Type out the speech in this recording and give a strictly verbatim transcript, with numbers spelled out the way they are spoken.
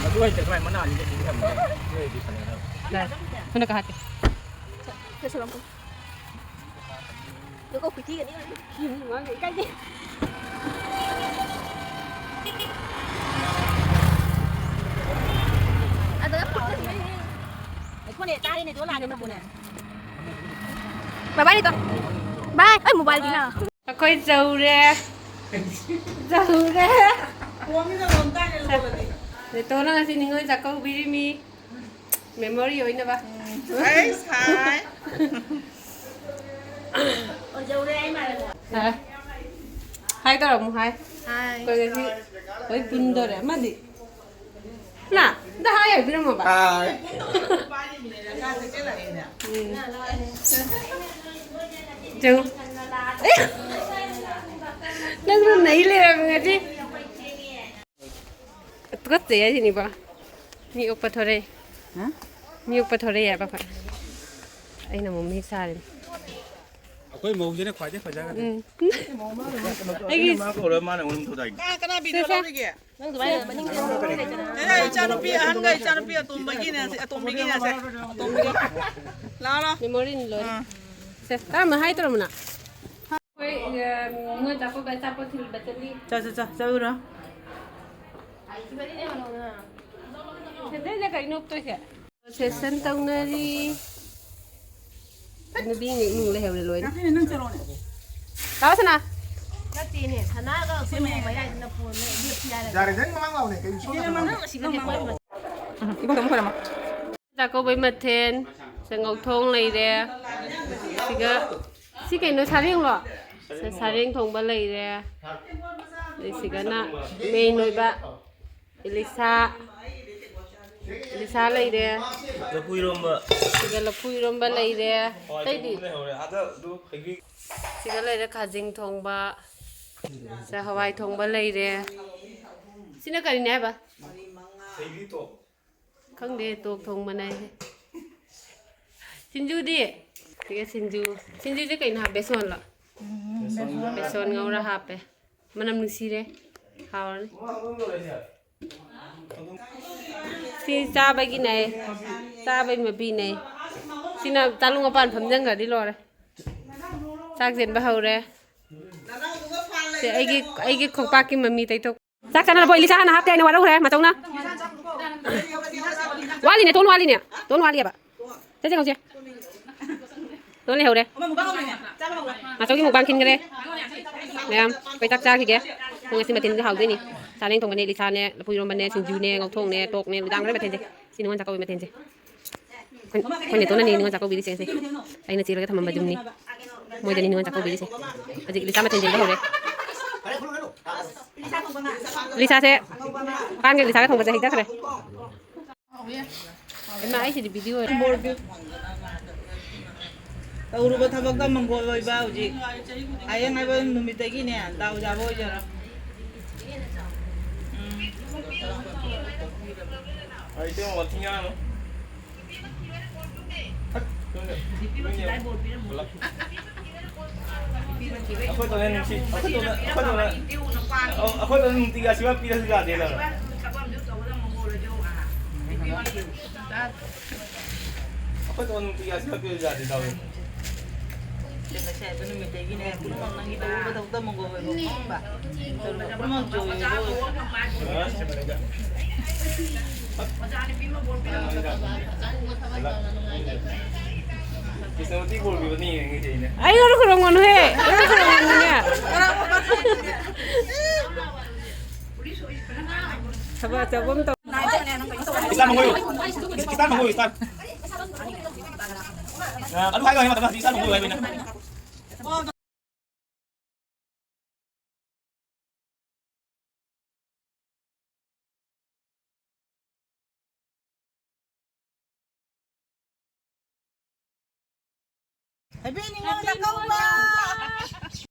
ꯑꯗꯨ ꯍꯩꯇ꯭ꯔ ꯀꯃꯥꯏ ꯃꯅꯥ ꯑꯅꯤꯗ ꯄꯤꯕ ꯉꯝꯃꯤ? ꯅꯣꯏꯗꯤ ꯐꯅ ꯍꯥꯏꯔꯣ꯫ ꯁꯣꯝꯗ ꯀꯥꯈꯠꯀꯦ꯫ ꯀꯩꯁꯨ ꯂꯝ-꯫ ꯑꯗꯨꯒ ꯈꯨꯊꯤꯒꯅꯤ꯫ ꯏꯀꯥꯏꯗꯦ꯫ ꯑꯗꯨꯒ ꯈꯨꯠꯇ ꯁꯤꯖꯤꯟꯅꯩ꯫ ꯑꯩꯈꯣꯏꯅꯦ ꯇꯥꯔꯤꯅꯦ, ꯑꯗꯨ ꯂꯥꯛꯑꯦ ꯃꯄꯨꯅꯦ꯫ ꯕꯥꯏ ꯕꯥꯏ ꯅꯤꯇꯣ꯫ ꯕꯥꯏ꯫ ꯑꯩ ꯃꯣꯕꯥꯏꯜꯗꯤ ꯅꯪ꯫ ꯑꯩꯈꯣꯏ ꯌꯧꯔꯦ꯫ ꯌꯧꯔꯦ꯫ ꯅꯦꯇꯣꯅ ꯉꯁꯤ ꯅꯤꯉꯣꯜ ꯆꯥꯛꯀꯧꯕꯤꯔꯤꯃꯤ꯫ ꯃꯦꯃꯣꯔꯤ ꯑꯣꯏꯅꯕ꯫ ꯑꯩ ꯁꯥꯏ꯫ ꯍꯥꯏ꯫ ꯍꯥꯏ ꯇꯧꯔꯝꯃꯨ, ꯍꯥꯏ꯫ ꯍꯥꯏ꯫ ꯑꯩꯈꯣꯏ ꯉꯁꯤ ꯂꯣꯏ ꯄꯨꯟꯗꯣꯔꯦ꯫ ꯑꯃꯗꯤ? ꯅ? ꯑꯝꯇ ꯍꯥꯏ ꯍꯥꯏꯕꯤꯔꯝꯃꯣꯕ꯫ ꯍꯥꯏ꯫ ꯎꯝ꯫ ꯆꯪꯉꯣ꯫ ꯅꯪꯅ ꯅꯩ ꯂꯩꯔꯝꯃꯦ ꯉꯁꯤ꯫ ꯇꯨꯀꯠꯆꯩ ꯍꯥꯏꯁꯤꯅꯤꯕ꯫ ꯃꯤ ꯑꯣꯛꯄ ꯊꯣꯔꯛꯑꯦ꯫ ꯍꯥ? ꯃꯤ ꯑꯣꯛꯄ ꯊꯣꯔꯛꯑꯦ ꯍꯥꯏꯕ ꯑꯩꯈꯣꯏ꯫ ꯑꯩꯅ ꯑꯃꯨꯛ ꯃꯤ ꯁꯥꯔꯤꯅꯤ꯫ ꯑꯩꯈꯣꯏ ꯃꯧꯁꯤꯅ ꯈ꯭ꯋꯥꯏꯗꯩ ꯐꯖꯈ꯭ꯔꯦ꯫ ꯎꯝ꯫ ꯑꯩꯒꯤ ꯃꯥ ꯀꯧꯔ ꯃꯥꯅ ꯑꯃꯨꯛ ꯊꯣꯔꯛꯏ꯫ ꯀꯅꯥ, ꯀꯅꯥ ꯚꯤꯗꯤꯑꯣ ꯁꯦ, ꯁꯦ꯫ ꯂꯧꯔꯤꯒꯦ? ꯅꯪ ꯑꯗꯨꯃꯥꯏꯅ ꯃꯅꯤꯡꯗ ꯂꯩꯗꯅ꯫ ꯑꯦ, ꯏꯆꯥꯅꯨꯄꯤ ꯑꯍꯟꯒ ꯏꯆꯥꯅꯨꯄꯤ ꯑꯇꯣꯝꯕꯒꯤꯅꯦ, ꯑꯇꯣꯝꯕꯤꯒꯤꯅꯦ ꯁꯦ꯫ ꯑꯇꯣꯝꯕꯤꯒꯤ꯫ ꯂꯥꯛꯑꯣ, ꯂꯥꯛꯑꯣ꯫ ꯃꯦꯃꯣꯔꯤꯅꯤ ꯂꯣꯏꯅ꯫ ꯑꯥ꯫ ꯁꯦ, ꯀꯔꯝꯕ ꯍꯥꯏ ꯇꯧꯔꯝꯕꯅꯣ? ꯑꯩꯈꯣꯏ, ꯑ, ꯅꯤꯉꯣꯜ ꯆꯥꯛꯀꯧꯕ ꯑꯆꯥꯄꯣꯠ ꯊꯤꯟꯕ ꯆꯠꯂꯤ꯫ ꯆꯠ, ꯆꯠ, ꯆꯠ, ꯆꯠꯂꯨꯔꯣ꯫ ꯁꯦꯟꯗꯜꯁꯦ ꯀꯩꯅꯣ ꯎꯞꯇꯣꯏꯁꯦ? ꯁꯦꯁꯟ ꯇꯧꯅꯔꯤ꯫ ꯅꯨꯄꯤꯅ ꯏꯃꯨꯡ ꯂꯩꯍꯧꯔꯦ ꯂꯣꯏꯅ꯫ ꯌꯥꯈꯩꯅꯦ, ꯅꯪ ꯆꯠꯂꯣꯅꯦ꯫ ꯂꯥꯛꯑꯣ ꯁꯅꯥ꯫ ꯅꯠꯇꯦꯅꯦ, ꯁꯅꯥꯒ ꯑꯩꯈꯣꯏ ꯃꯌꯥꯏꯗꯅ ꯐꯣꯟꯅ ꯂꯦꯞꯁꯤ ꯍꯥꯏꯔꯒ꯫ ꯌꯥꯔꯦ, ꯅꯪ ꯃꯃꯥꯡ ꯂꯥꯎꯅꯦ, ꯀꯩꯅꯣ ꯁꯣꯝꯗ ꯅꯪ ꯂꯥꯎꯅꯦ꯫ ꯁꯤꯗ ꯂꯦꯞꯄꯣ꯫ ꯎꯝ, ꯏꯕꯨꯡ ꯀꯩꯅꯣ ꯈꯣꯏꯔꯝꯃꯣ꯫ ꯆꯥꯛꯀꯧꯕꯩ ꯃꯊꯦꯜ, ꯁꯦ ꯉꯧꯊꯣꯡ ꯂꯩꯔꯦ꯫ ꯁꯤꯒ, ꯁꯤ ꯀꯩꯅꯣ, ꯁꯥꯔꯦꯡꯂꯣ? ꯁꯦ ꯁꯥꯔꯦꯡ ꯊꯣꯡꯕ ꯂꯩꯔꯦ꯫ ꯑꯗꯩ ꯁꯤꯒꯅ ꯃꯦꯟ ꯑꯣꯏꯕ ꯏꯂꯤꯁꯥ, ꯏꯂꯤꯁꯥ ꯂꯩꯔꯦ꯫ ꯂꯐꯨ ꯏꯔꯣꯝꯕ꯫ ꯁꯤꯒ ꯂꯐꯨ ꯏꯔꯣꯝꯕ ꯂꯩꯔꯦ꯫ ꯑꯇꯩꯗꯤ? ꯂꯩꯍꯧꯔꯦ꯫ ꯑꯥꯗ ꯑꯗꯨ ꯍꯩꯕꯤ-꯫ ꯁꯤꯒ ꯂꯩꯔꯦ ꯈꯥꯖꯤꯡ ꯊꯣꯡꯕ꯫ ꯁꯤꯗ ꯍꯋꯥꯏ ꯊꯣꯡꯕ ꯂꯩꯔꯦ꯫ ꯁꯤꯅ ꯀꯔꯤꯅꯦ ꯍꯥꯏꯕ? ꯍꯩꯕꯤ ꯇꯣꯛ꯫ ꯈꯪꯗꯦ, ꯇꯣꯛ ꯊꯣꯡꯕꯅꯦ ꯍꯥꯏꯁꯦ꯫ ꯁꯤꯡꯖꯨꯗꯤ? ꯁꯤꯒ ꯁꯤꯡꯖꯨ꯫ ꯁꯤꯡꯖꯨꯁꯦ ꯀꯩꯅꯣ ꯍꯥꯞꯄꯦ? ꯕꯦꯁꯣꯟꯂꯣ? ꯕꯦꯁꯣꯟ ꯉꯧꯔ ꯍꯥꯞꯄꯦ꯫ ꯃꯅꯝ ꯅꯨꯡꯁꯤꯔꯦ꯫ ꯍꯥꯎꯔꯅꯤ꯫ ꯁꯤ ꯆꯥꯕꯒꯤꯅꯦ꯫ ꯆꯥꯕꯒꯤ ꯃꯄꯤꯅꯦ꯫ ꯁꯤꯅ ꯇꯥꯂꯨ ꯃꯄꯥꯟ ꯐꯝꯖꯟꯈ꯭ꯔꯗꯤ ꯂꯣꯏꯔꯦ꯫ ꯆꯥꯛ ꯆꯦꯟꯕ ꯍꯧꯔꯦ꯫ ꯁꯦ ꯑꯩꯒꯤ, ꯑꯩꯒꯤ ꯈꯣꯡꯄꯥꯛꯀꯤ ꯃꯃꯤ ꯇꯩꯊꯣꯛ꯫ ꯆꯥꯛ ꯆꯥꯅꯅꯕ ꯏꯂꯤꯁꯥ ꯍꯥꯟꯅ ꯍꯥꯞꯇꯦ ꯍꯥꯏꯅ ꯋꯥꯔꯧꯈ꯭ꯔꯦ ꯃꯇꯧꯅ꯫ ꯋꯥꯠꯂꯤꯅꯦ, ꯇꯣꯟ ꯋꯥꯠꯂꯤꯅꯦ꯫ ꯇꯣꯟ ꯋꯥꯠꯂꯤꯑꯕ꯫ ꯆꯠꯁꯦ ꯉꯧꯁꯦ꯫ ꯇꯣꯟ ꯂꯩꯍꯧꯔꯦ꯫ ꯃꯥꯆꯧꯒꯤ ꯃꯨꯛꯕꯥꯡ ꯈꯤꯟꯈ꯭ꯔꯦ꯫ ꯃꯌꯥꯝ ꯑꯩꯈꯣꯏ ꯆꯥꯛ ꯆꯥꯈꯤꯒꯦ꯫ ꯉꯁꯤ ꯃꯊꯦꯜꯁꯦ ꯍꯥꯎꯗꯣꯏꯅꯤ꯫ ꯆꯥꯔꯦꯡ ꯊꯣꯡꯕꯅꯦ, ꯏꯂꯤꯁꯥꯅꯦ, ꯂꯐꯨ ꯏꯔꯣꯝꯕꯅꯦ, ꯁꯤꯡꯖꯨꯅꯦ, ꯉꯧꯊꯣꯡꯅꯦ, ꯇꯣꯛꯅꯦ, ꯅꯨꯃꯤꯗꯥꯡ ꯂꯣꯏꯔꯦ ꯃꯊꯦꯜꯁꯦ꯫ ꯁꯤ ꯅꯤꯉꯣꯜ ꯆꯥꯛꯀꯧꯕꯩ ꯃꯊꯦꯜꯁꯦ꯫ ꯑꯩꯈꯣꯏ ꯅꯦꯇꯣꯟꯅꯅꯤ ꯅꯤꯉꯣꯜ ꯆꯥꯛꯀꯧꯕꯤꯔꯤꯁꯦ ꯉꯁꯤ꯫ ꯑꯩꯅ ꯆꯦꯜꯂꯒ ꯊꯝꯃꯝꯕꯗꯨꯅꯤ꯫ ꯃꯣꯏꯗꯅꯤ ꯅꯤꯉꯣꯜ ꯆꯥꯛꯀꯧꯕꯤꯔꯤꯁꯦ꯫ ꯍꯧꯖꯤꯛ ꯏꯂꯤꯁꯥ ꯃꯊꯦꯜ ꯌꯦꯡꯕ ꯍꯧꯔꯦ꯫ ꯏꯂꯤꯁꯥꯁꯦ ꯃꯄꯥꯟꯒꯤ ꯏꯂꯤꯁꯥꯒ ꯊꯣꯡꯕꯁꯦ ꯍꯩꯊꯈ꯭ꯔꯦ꯫ ꯏꯃꯥ, ꯑꯩꯁꯤꯗꯤ video ꯑꯣꯏꯔꯦ꯫ ꯇꯧꯔꯨꯕ ꯊꯕꯛꯇ ꯃꯪꯒꯣꯜ ꯑꯣꯏꯕ ꯍꯧꯖꯤꯛ꯫ ꯍꯌꯦꯡ ꯍꯥꯏꯕ ꯅꯨꯃꯤꯠꯇꯒꯤꯅꯦ ꯗꯥꯎ ꯌꯥꯕ ꯑꯣꯏꯖꯔꯣ꯫ ꯎꯝ꯫ ꯑꯩ ꯏꯇꯩꯃ ꯋꯥꯊꯤ ꯉꯥꯡꯅꯨ꯫ ꯊꯠ꯫ ꯑꯩꯈꯣꯏ ꯇꯣꯟꯅ ꯅꯨꯡꯁꯤ-, ꯑꯩꯈꯣꯏ ꯇꯣꯟꯅ, ꯑꯩꯈꯣꯏ ꯇꯣꯟꯅ, ꯑꯩꯈꯣꯏ ꯇꯣꯟꯅ ꯅꯨꯡꯇꯤꯒꯤ ꯑꯁꯤꯃ ꯄꯤꯔꯁꯨ ꯌꯥꯗꯦ ꯇꯧꯔꯦ꯫ ꯑꯩꯈꯣꯏ ꯇꯣꯟꯅ ꯅꯨꯡꯇꯤꯒꯤ ꯑꯁꯤꯃ ꯄꯤꯔꯁꯨ ꯌꯥꯗꯦ ꯇꯧꯔꯦ꯫ ꯉꯁꯤ ꯍꯥꯏꯕ ꯅꯨꯃꯤꯠꯇꯒꯤꯅꯦ ꯄꯨꯝꯅꯃꯛ ꯅꯪꯒꯤ ꯇꯧꯔꯨꯕ ꯊꯕꯛꯇ ꯃꯪꯒꯣꯜ ꯑꯣꯏꯕ ꯈꯪꯕ? ꯇꯧꯔꯨꯕ ꯄꯨꯝꯅꯃꯛ ꯖꯣꯏ ꯑꯣꯏꯕ ꯑꯣꯏꯕ꯫ ꯀ꯭ꯔꯤꯁꯅꯃꯨꯔꯇꯤ ꯕꯣꯔ ꯄꯤꯕ ꯅꯤꯡꯉꯤꯅꯦ ꯉꯁꯤ ꯑꯩꯅ꯫ ꯑꯩꯉꯣꯟꯗ ꯈꯨꯔꯨꯝꯒꯅꯨꯍꯦ, ꯑꯩꯉꯣꯟꯗ ꯈꯨꯔꯨꯝꯒꯅꯨꯅꯦ꯫ ꯊꯕꯛ ꯑꯆꯧꯕ ꯑꯃ ꯇꯧ꯫ ꯏꯁꯇꯥꯔ ꯃꯪꯒꯣꯜ꯫ ꯏꯁꯇꯥꯔ ꯃꯪꯒꯣꯜ, ꯏꯁꯇꯥꯔ꯫ ꯑ, ꯑꯗꯨ ꯍꯥꯏꯌꯣ, ꯍꯥꯏꯌꯣ, ꯃꯇꯝꯗ ꯏꯁꯇꯥꯔ ꯃꯪꯒꯣꯜ ꯍꯥꯏꯕꯅꯤꯅ꯫ Happy ꯅꯤꯉꯣꯜ ꯆꯥꯛꯀꯧꯕ!